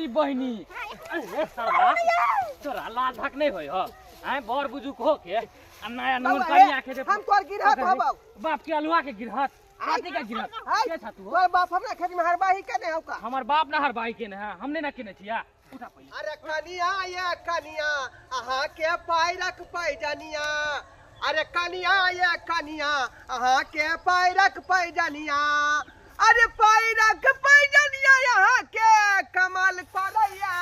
तोरी बहिनी। अरे सरवा, तोरा लाज धाक नहीं होय हो? आय बड़ बुजुर्ग हो के आ नया नून कनिया के जे हम तोर गिरहत हबौ। बाप के अलुआ के गिरहत, आदि के गिरहत के छा तू? तोर बाप हमरा खेत में हरबाही केने हौ का? हमर बाप ना हरबाही केने है, हमने ना केने छिया। उठा पहिले। अरे कनिया ये कनिया अहाँ के पायरक पैजनिया, अरे कनिया ये कनिया अहाँ के पायरक पैजनिया, अरे पायरक पैजनिया यहाँ के कमाल करैया,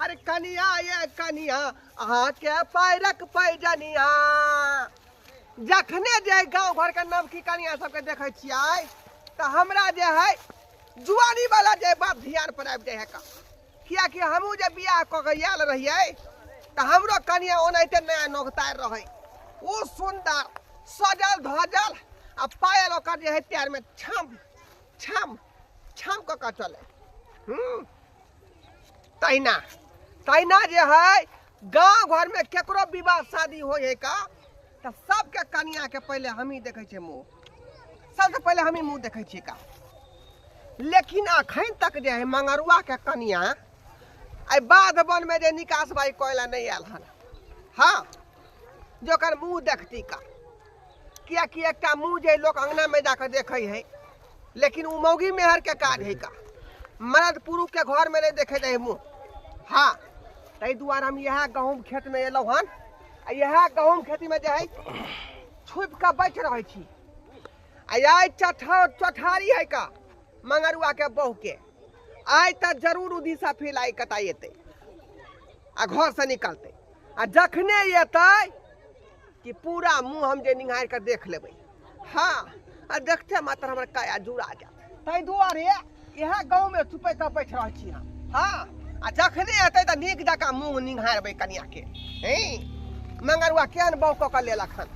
अरे कनिया ये कनिया अहाँ के पायरक पैजनिया। जखने जे गाँव घर के नवकी कनिया सबके देखै छियै तऽ हमरा जे है जुआनी वाला जे बात ध्यान पर आबि जाइ है का, कियाकि हमहूँ जे बियाह कऽ के आयल रहियै तऽ हमरो कनिया ओनाहिते नया नोकतार रहै, ओ सुन्दर सजल धजल आ पायल ओकर जे है पैर में छम छम छम कऽ के चलै। तहिना तहिना जे है गाँव घर में केकरो विवाह शादी होइ है का तऽ सबके कनिया के पहिले हमही देखै छियै मुँह, सबसे पहिले हमही मुँह देखै छियै का। लेकिन अखन तक जे है मंगरुआ के कनिया आइ बाध वन में जे निकास भाई कोयला नहीं आयल हन, हाँ जोकर मुँह देखती का, कियाकि एकटा मुँह जे लोक अंगना में जाके देखै है लेकिन उ मौगी मेहर के काज है का, मर्द पुरुष के घर में नहीं देखे जाए मुँह। हाँ ताहि दुआरे हम इएह गहूँम खेत में एलहुँ हन आ इएह गहूँम खेती में जे है छुपि कऽ बैठ रहै छी। आ आइ चौठारी है का मंगरुआ के बहू के, आइ तऽ जरूर उ दिशा फिर आइ कतऽ एतै आ घर से निकलतै आ जखने एतै कि पूरा मुँह हम जे निहारि कऽ देख लेबै। हाँ आ देखते मात्र हमर काया जुड़ा जायत। ताहि दुआरे इएह गाँवमे छुपै कऽ बैठ रहल छी हम। हाँ आ जखने एतै तऽ नीक जकाँ मुँह निहारबै कनिया के, हैं मंगरुआ केहन बहू कऽ कऽ लेलक हन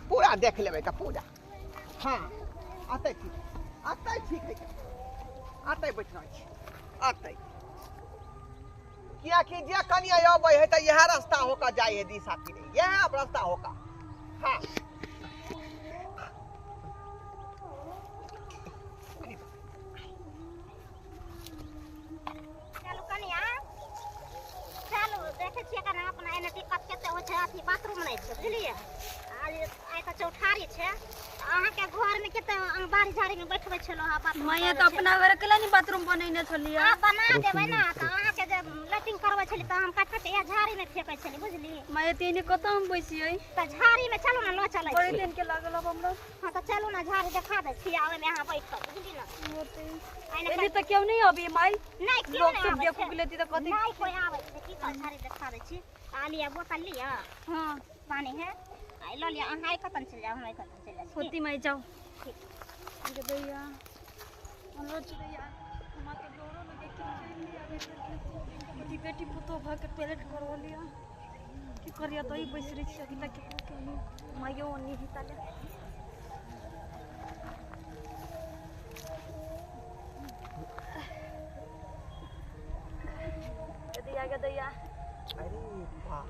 पूरा देख लेबै का पूरा। हाँ अतै ठीक, अतै ठीक है, अतै बैठ रहल छी अतै, कियाकि जे कनिया अबै है तऽ इएह रास्ता होकर जाइ है दिशा फिरे, इएह रास्ता होकर। हाँ चलू कनिया चलू, देखै छियै कना अपना एने दिक्कत कते होइ छै, अथी बाथरूम नहि छै बुझलियै। आइ तऽ चौठारी छै, अहाँके घरमे कते बाड़ी झाड़ीमे बैठबै छलहुँ हँ बाथरूम। माया तऽ अपना घर के लिए बाथरूम बनेने छलियै। आब बना देबै ने तऽ अहाँके जे लैट्रिन करबै छली तऽ हम काटि काटि इएह झाड़ीमे फेकै छली बुझली। माया तेने कतऽ हम बैसियै? तऽ झाड़ीमे चलू ने लऽ चलै बड़ी दिन के लागल अब हमरा। हाँ तऽ चलू ने झाड़ी देखा दै छी, आ ओहिमे अहाँ बैठब बुझली ने। एने तऽ केओ नहि अबै माई, नहि केओ लोक नहि सब आबै देखो छै। के लेती तऽ कथी। नहि कोइ आबै छै, की कहै झाड़ी देखा दै छी। आ लिअ बोतल लिअ, हाँ पानी है आ लऽ लिअ, अहाँ एहि कतन चलि जाउ, हम एहि कतन चलि जाइ छी। होती माई जाओ। ठीक। दैया हमरो दैया हमरा तऽ डरो लगे कि चलि नहि आबै कथी बेटी पुतोह भऽ के टॉयलेट करऽ लिअ की करिया तऽ ई बैस रहै छी अगिला केकरो केओ नहि माइयो ओन्नी ही ताले। दैया गे दैया। अरे बाप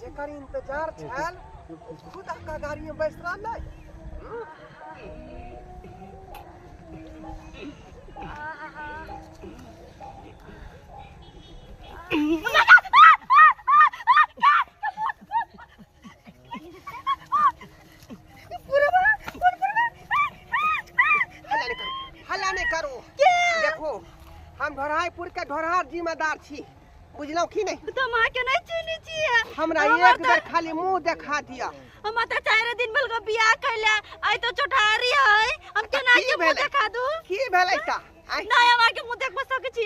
जेकर इंतजार छल खुद आपका गाड़ी में बैस रहलै। हल्ला नहीं करो, हल्ला नहीं करो। देखो हम ढोरहापुर के ढोरहार जिम्मेदार छी बुझलहुँ की नहीं? तऽ हम अहाँके नहि चिन्है छियै। हमरा हमर एक बेर खाली मुँह देखा दिअ। हम तऽ 4 दिन भेल गो बियाह कैला, आइ तऽ चौठारी है, हम केना की के मुँह भेलै? देखा दू? की भेलै तऽ? नहीं हम अहाँके मुँह देखबो सकै छी।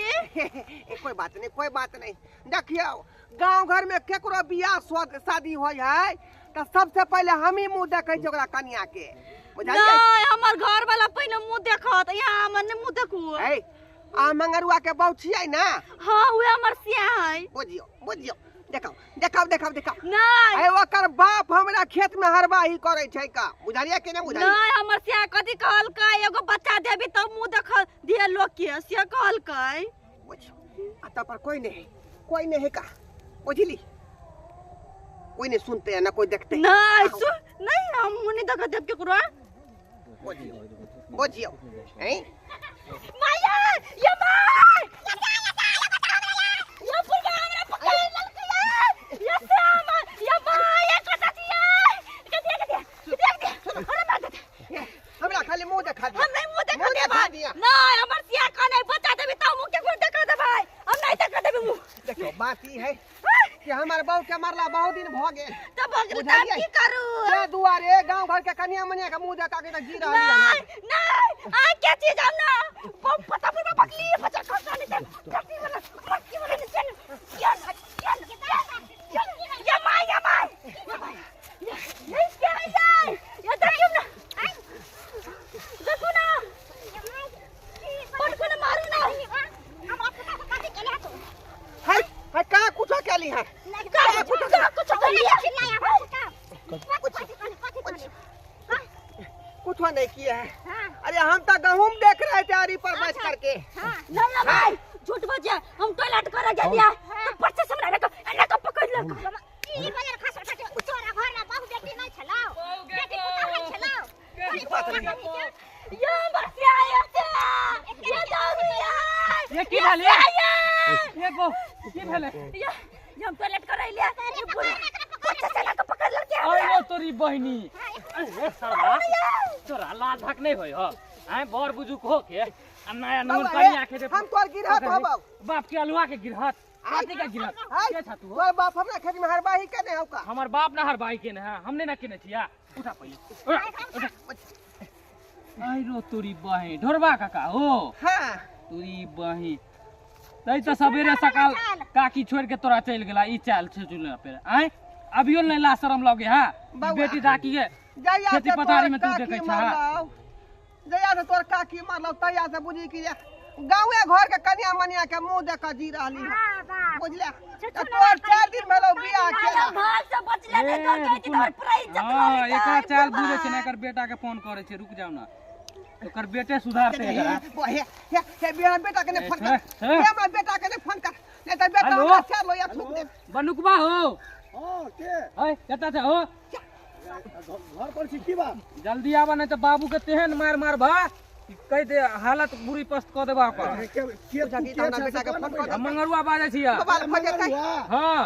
कोई बात नहीं, कोई बात नहीं। देखियौ गाँव घर में केकरो बियाह शादी होइ है तऽ सबसे पहिले हमही मुँह देखै छियै ओकरा कनिया के, बुझलियै? नहीं हमर घर वाला पहिने मुँह देखत, यहाँ हमर नहि मुँह देखू। आ मंगरुआ के बहू छियै ना? हाँ उहे हमर सिया है। बुझियौ बुझियौ, देखाउ देखाउ देखाउ देखाउ। नहीं अरे ओकर बाप हमरा खेत में हरबाही करै छै का, बुझलियै कि नहि बुझलियै? नहीं हमर सिया कथी कहलकै, एगो बच्चा देबी तऽ मुँह देख दिए लोक के, से कहलकै। बुझियौ आ तब पर कोई नहीं है, कोई नहीं है का, बुझली? कोई नहीं सुनते है ना कोई देखते है। नहीं सुन नहीं हम मुँह नहीं देख देब केकरो। बुझियौ बुझियौ हैं माया ये my खाली मुंह देखा दिया। हम नहीं मुंह देखा दिया। नहीं हमर सिया का नहीं बचा देबी त मुंह के कोई देखा दे भाई। हम नहीं देखा देबी मुंह। देखो बात ई है कि हमर बहू के मरला बहुत दिन भ गेल। त भ गेल त की करू? ते दुआरे गांव घर के कनिया मनिया के मुंह देखा के त जी रहल है। नहीं नहीं आ क्या चीज हम ना पता पर पकली बचा खसा नहीं त कटी वाला मक्की वाला नहीं चल या या या my या my ये क्या है ये देखियो ना देखो ना पटको ना मारू ना हमरा पुता के कथी केले तू? है है का कुछो केली है? का कुछो केली है? कुछो नहीं किया है। अरे हम तो गहूम देख रहे थे आरी पर बैठ करके। ना ना भाई झूठ बजे हम टॉयलेट करे गेलिया तो बच्चे से हमरा एना के पकड़ लेलक। ई बजर खस उठा तोरा घर में बहु बेटी नहीं छलाओ, बेटी पुता नहीं छलाओ। ये बस आया से ये दारू ये की भेल? ये गो की भेल? ये हम टॉयलेट करे लिया बच्चे से के पकड़ लेलक। अरे तोरी बहिनी अरे सरवा तोरा लाज धाक नहीं होय हो? आय बर बुजुक हो के आ नया नून कनिया के हम तोर गिरहत होबौ। बाप के अलुआ के गिरहत आदि के गिरहत के छा तू? तोर बाप हमरा खेत में हरबाही केने हौ का? हमर बाप ना हरबाही केने है, हमने ना केने छिया। उठा पहिले। आई रो तोरी बहिन ढोरबा काका हो। हां तोरी बहिन तै त सबेरे सकाल काकी छोड़ के तोरा चल गेला। ई चाल छै चुला पे आय अभियो नहीं ला शरम लगे। हां बेटी दाकी के खेती पथारी में तू देखै छा। जया से तोर काकी मरलौ तैया से बुझी कि गांवे घर के कनिया मनिया के मुंह देख जी रहली है। बुझले तोर 4 दिन भेलौ बियाह के। घर से बचले नहीं तो कहै छी तोर पूरा इज्जत। हां एकर चाल बुझे छै ना, एकर बेटा के फोन करे छै। रुक जाओ ना, ओकर बेटे सुधारते है। हे हे हे मेरा बेटा के ने फोन कर, हे हमरा बेटा के ने फोन कर, नहीं त बेटा हमरा चार लो या थूक दे। बनुकबा हो। हां के ओए कत छ हो? घर पर छी की बात? जल्दी आवा नहीं त बाबू के तेहन मार मार भा कह दे हालत बुरी पस्त क देबा ओकर। के के हमरा बेटा के फोन कर। हम मंगरुआ बाजै छिया। हां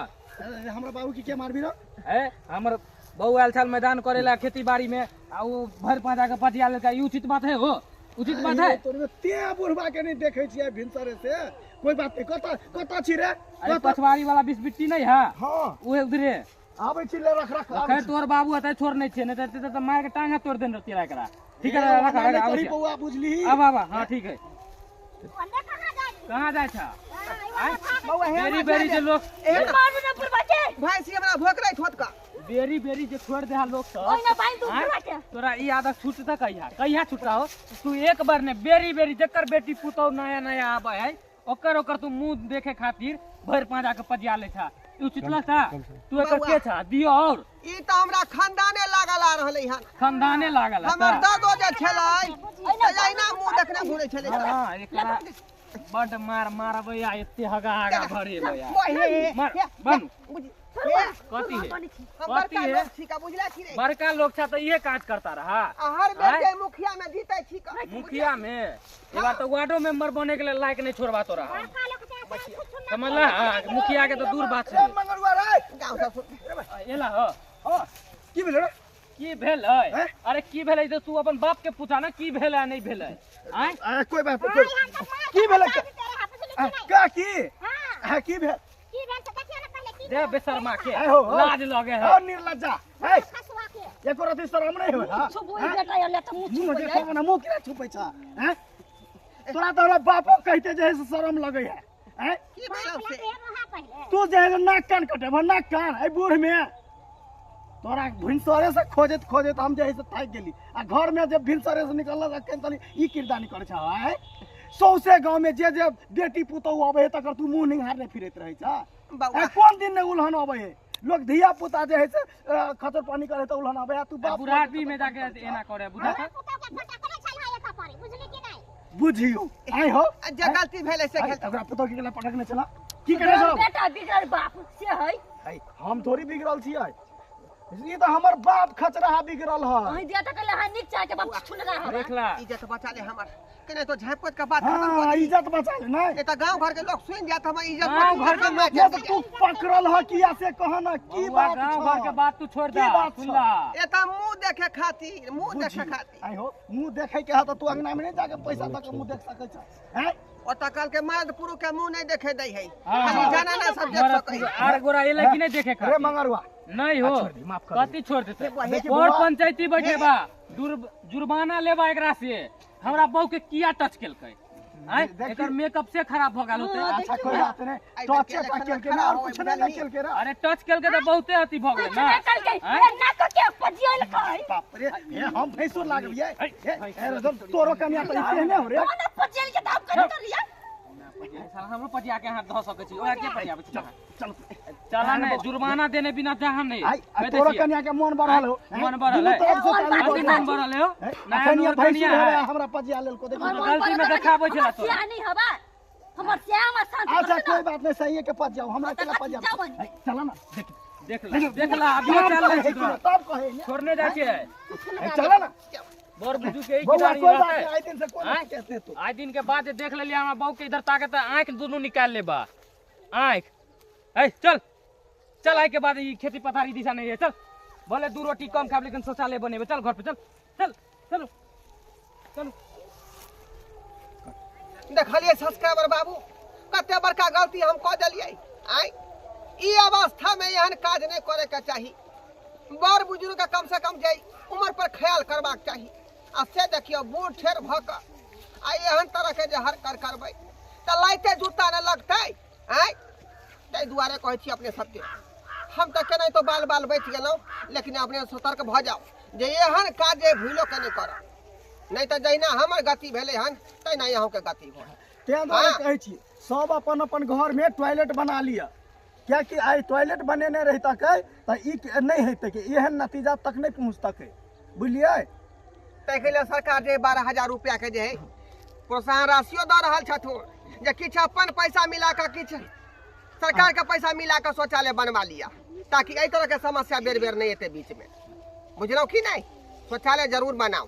हमरा बाबू की के मारबी रे? ए हमर बहू आयल छल मैदान करेला खेती बाड़ी में आ उ भर पाजा के पटिया लेलका। ई उचित बात है हो? उचित बात है? तोर में ते बुढ़बा के नहीं देखै छियै भिनसरे से। कोई बात नहीं। कत कत छी रे? अरे पछवाड़ी वाला 20 बिट्टी नहीं है। हां उहे उधरे आबै छी। ले रख रख। खैर तोर बाबू हतै छोड़ नहीं छे, नहीं त मार के टांग तोड़ देन रहती एकरा। ठीक है रख रख। आबै बौआ बुझली। अब आब। हां ठीक है। कहां जाय छा? बौआ हे बेरी बेरी जे लोग मारू ना बुढ़बा के। भाई सी हमरा भोकरै छोट का बेरी बेरी जे छोड़ दे लोग सब। ओइ ना भाई तू बुढ़बा के तोरा ई आदत छूटता कहिया कहिया छूटता हो तू? एक बार ने बेरी बेरी जकर बेटी पुतौ नया नया आबै है ओकर ओकर तू मुंह देखे खातिर भर पांजा के पजिया ले छा। ई उचित लगता? तू एकर के छा दियो? और ई त हमरा खानदाने लागल आ रहलै हन। खानदाने लागल है। हमर दादो जे छलै त एना मुंह देखने घुरै छलै। हां एकरा बड मार मारबै आ एते हगा हगा भरे या मार बन। कथी है? हम बड़का लोग छी का बुझला छी रे? बड़का लोग छा त इहे काज करता रहा। हर बेर के मुखिया में जीतै छी का? मुखिया में ए बार त वार्डो मेंबर बने के लिए लायक नहीं छोड़बा तोरा। समझला? हां मुखिया के त दूर बात छै। मंगरुआ रे गांव से एला हो। हां की भेल रे? की भेल है? अरे की भेल है तू अपन बाप के पूछा ना की भेल है नहीं भेल है। आय कोई बात की भेल का की? हां की भेल? की भेल त देखियो ना पहले की दे बेशर्मा के लाज लगे है। ओ निर्लज्जा हे एको रति शरम नहीं होय। हां छुपोई बेटा ले त मुंह छुपै देखो ना मुंह किना छुपै छ? हैं तोरा त हमरा बापो कहते जे शरम लगे है। हैं की भेल से तू जे है नाक कान कटेबो नाक कान ए बूढ़ में तोरा भिनसरे से खोजत खोजत हम जे है से थाकि गेली आ घर में जब भिनसरे से निकलल अखन तनी ई किरदानी करै छ। आय सौसे गांव में जे जे बेटी पुतहु आबै है तकर तू मुंह निहारने फिरैत रहै छ। आ कोन दिन ने उलहन आबै है? लोग धिया पुता जे है से खतर पानी करे त उलहन आबै है। तू बाप बुढ़ापी में जाके एना करे बुझा बुझियो। आय हो जे गलती भेलै से भेल। ओकरा पुतहु के गेला पटकने चला की करे छौ बेटा? बिगड़ल बाप से है। हम थोड़ी बिगड़ल छियै। ई तऽ हमर बाप खचराहा बिगड़ल है। अहीं दिया तक ले हां नीक चाह के बाप छुन रहा है। देख ला। इज्जत बचा ले हमर, केना तो झाँप के बात खत्म हाँ कर दी। इज्जत बचा ले नहीं। नहीं तो गांव घर के लोग सुन जात हमर इज्जत गाँव घर के मार ये तो तू पकड़ल है किया से कह ना की बउआ, बात गाँव घर के छौ? बात तू छोड़ की दे, बात सुन छौ? ला। ए त मुंह देखे खातिर, मुंह देखे बुझी। खातिर। आई हो मुंह देखे के है तो तू अंगना में नहीं जाके पैसा तक मुंह देख सकै छ हैं? ओतऽ कहलकै मर्द पुरुष के मुंह नहीं देखे दै है, हाँ। खाली जनाना सब देख मरद सकै पुरुष, है। आर गोरा एलै कि नहीं देखे रे खातिर? मंगरुआ नहीं हो, छोड़ दी, माफ कर दे। कथी छोड़ देते? हे बुआ, हे देखी और बुआ, पंचायती बैठे बा, जुर्माना लेबा एकरा से। हमरा बहू के किया टच केलकै? आँय, देखी। एकर मेकअप से खराब भ गेल होतै। अच्छा कोई बात नहीं, आई टचे देखी, टा देखी, केलकै ना और खड़ा कुछ हो, नहीं ना बुझलही। केलकै रे। अरे टच केलकै तऽ बहुते अथी भऽ गेलै ना। कल के आँय? ना को के पजियल कई बाप रे, हे हम भैंसुर लागलियै। हे हे तोरो कनिया तऽ एहने हो रे। कोन पजियल के दाम कर लिया? साला हमरो पजिया के हाथ धऽ सकै छी, ओकरा के पजियाबै छी? चल चला नहीं, जुर्माना देने बिना जहाँ नहीं। आई आ कह दै तोरो छियै। कनिया के मन बढ़ल हो। मन बढ़ल दुनू है। तरफ से ताली अथी बजल। मन बढ़ल हो। हे, नया अखन ये नोर भैंसुर कनिया हवे है। हमरा पजिया लेलको देखी। गलती में देखाबै छला तोरा। सियानी हवा हमर श्याम शांत। अच्छा कोई बात नहीं, सही है के पज जाओ, हमरा केला पज जाओ। जाओ बनी। चला ना देख देख ला, देख ला, अभियो चल रहल छी तोरा। तब कहे ने। छोड़ने जाइ छियै। हे, चला ना बड़ बुजुर्ग के ई बउआ, किनारी कोई बात रहतै। नहीं, आई दिन से कोई आँय? नहीं कहते तो। आइ दिन के बाद जे देख लेलियै हमरा बहू के इधर ताके तऽ आँखि दुनू निकालि लेबा आँखि। ऐ चल चल, आइ के बाद ई खेती पथारी दिशा नहीं है। चल, भले दू रोटी कम खाब लेकिन शौचालय बनेबै। चल घर पे चल, चल चलो चलो। देखलियै सब्सक्राइबर बाबू, कते बड़का गलती हम कऽ देलियै। आँय, ई अवस्था में एहन काज नहीं करे के चाही। बड़ बुजुर्ग के कम से कम जे उम्र पर ख्याल करबाक चाही। आ से देखियौ बूढ़ ठेर भऽ कऽ आ एहन तरह के जे हरकत करबै तऽ लाइते जूता नहि लगतै। आँय, ताहि दुआरे कहै छी अपने सबके, हम तऽ केनाहितो बाल बाल बचि गेलहुँ, लेकिन अपने सतर्क भऽ जाउ जे एहन काज जे भूलो के नहि करब, नहीं तऽ जहिना हमर गति भेलै हन तहिना अहूँके गति भऽ। तें दुआरे हाँ। कहै छी सब अपन अपन घर में टॉयलेट बना लिअ, कियाकि आइ टॉयलेट बनेने रहितकै तऽ ई नहीं हेतै, एहन नतीजा तक नहीं पहुँचतकै, बुझलियै? ताहिके लेल सरकार जे 12,000 रुपया के जे है प्रोत्साहन राशियो दऽ रहल छथुन, जे किछु अपन पैसा मिला कऽ किछु सरकार के पैसा मिला कऽ शौचालय बनवा लिअ, ताकि एहि तरह के समस्या बेर बेर नहीं एतै बीच में। बुझलहुँ कि नहीं? शौचालय जरूर बनाउ।